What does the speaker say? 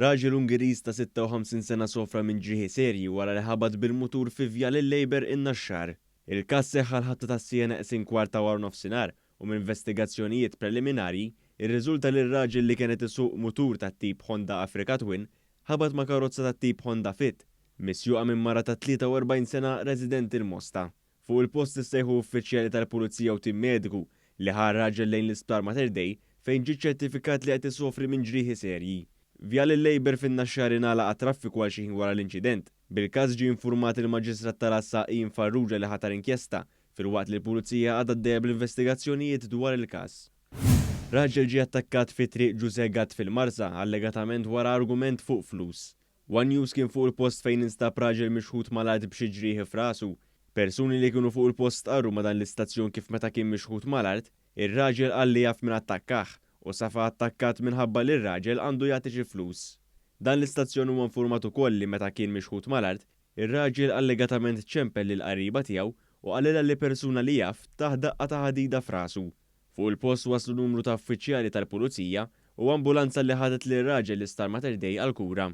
Raġel Ungeriż ta' 56 sena sofra minn ġrieħi serji wara li ħabat bil-mutur fi Vjal il-Labour in-Naxxar. Il-każ seħħ għall-ħabta tas-siegħa neqsin kwart ta' waranofsinhar u minn investigazzjonijiet preliminarji rriżulta li r-raġel li kien qed isuq mutur tat-tip Honda Africa Twin ħabat ma' karozza tat-tip Honda Fit misjuqa minn mara ta' 43 sena residenti l-Mosta. Fuq il-post issejħu uffiċjali tal-Pulizija u tim mediku li ħa r-raġel lejn l-Isptar Mater Dei fejn ġie ċċertifikat li qed isofri minn ġrieħi serji. Vjal il-Labour fin-Naxxar ingħalaq għat-traffiku għal xi ħin wara l-inċident. Bil-każ ġie infurmat il-Maġistrat tal-Għassa Ian Farrugia li ħatar inkjesta, filwaqt li l-Pulizija għadha għaddejja bl-investigazzjonijiet dwar il-każ. Raġel ġie attakkat fi Triq Ġużè Gatt fil-Marsa, allegatament wara argument fuq flus. One News kien fuq il-post fejn instab raġel mixħut mal-art b'xi ġrieħi f'rasu. Persuni li kienu fuq il-post stqarru ma' dan l-istazzjon kif meta kien mixħut mal-art, ir-raġel qal li jaf min attakkah u safa attakkat minħabba li r-raġel għandu jagħti xi flus. Dan l-istazzjon huwa infurmat ukoll li meta kien mixħut mal-art, ir-raġel allegatament ċempel lill-qariba tiegħu u qalilha li persuna li jaf tah daqqa ta' ħadida f'rasu. Fuq il-post waslu numru ta' uffiċjali tal-Pulizija u ambulanza li ħadet lir-raġel l-Isptar Mater Dei għall-kura.